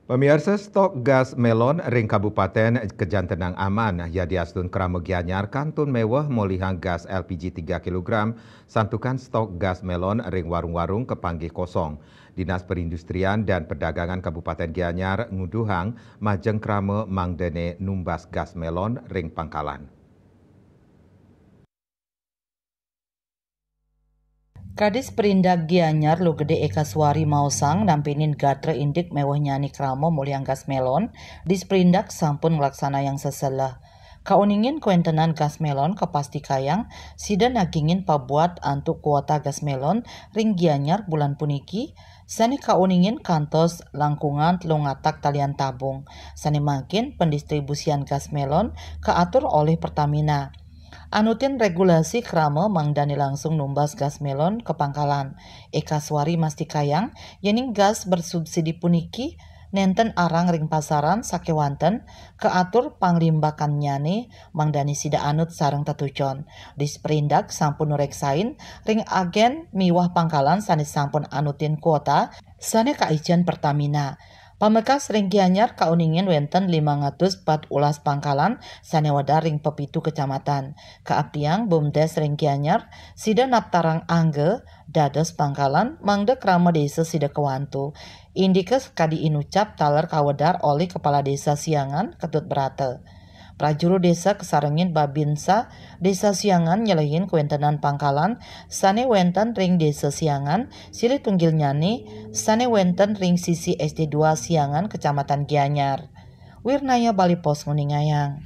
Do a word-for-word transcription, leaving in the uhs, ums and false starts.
Pamiarsa, stok gas melon ring Kabupaten kajantenang aman, yadiastun krama Gianyar kantun meweh molihang gas L P G tiga kilogram, santukan stok gas melon ring warung-warung kapanggih kosong. Dinas Perindustrian dan Perdagangan Kabupaten Gianyar nguduhang majeng krama mangdane numbas gas melon ring pangkalan. Kadis Perindak Gianyar Luh Gede Eka Suari maosang nampinin gatra indik mewehnyane krama molihang gas melon. Disperindak sampun nglaksanayang seseleh. Kauningin kwentenan gas melon kapastikayang sida nagingin pabuat antuk kuota gas melon ring Gianyar bulan puniki, sane kauningin kantos langkungan telung atak talian tabung, sane mangkin pendistribusian gas melon kaatur olih Pertamina. Anutin regulasi krama mangdane langsung numbas gas melon ka pangkalan. Eka Suari mastikayang yening gas bersubsidi puniki nenten arang ring pasaran sakewanten kaatur panglimbakannyane mangdane sida anut sareng tetujon. Disperindak sampun nureksain ring agen miwah pangkalan sane sampun anutin kuota sane kaican Pertamina. Pamekas ring Gianyar kauningin wenten limang atus pat ulas pangkalan sane wedar ring pepitu kecamatan. Kaaptiang BUMDes ring Gianyar, sida naptarang angga dados pangkalan mangda krama desa sida kawantu. Indika sakadi inucap taler kawedar olih Kepala Desa Siangan, Ketut Brata. Prajuru Desa kasarengin Babinsa Desa Siangan nyelehin kwentenan pangkalan sane wenten ring Desa Siangan, silih tunggilnyane sane wenten ring sisi S D dua Siangan, Kecamatan Gianyar. Wirnaya Bali Post nguningayang.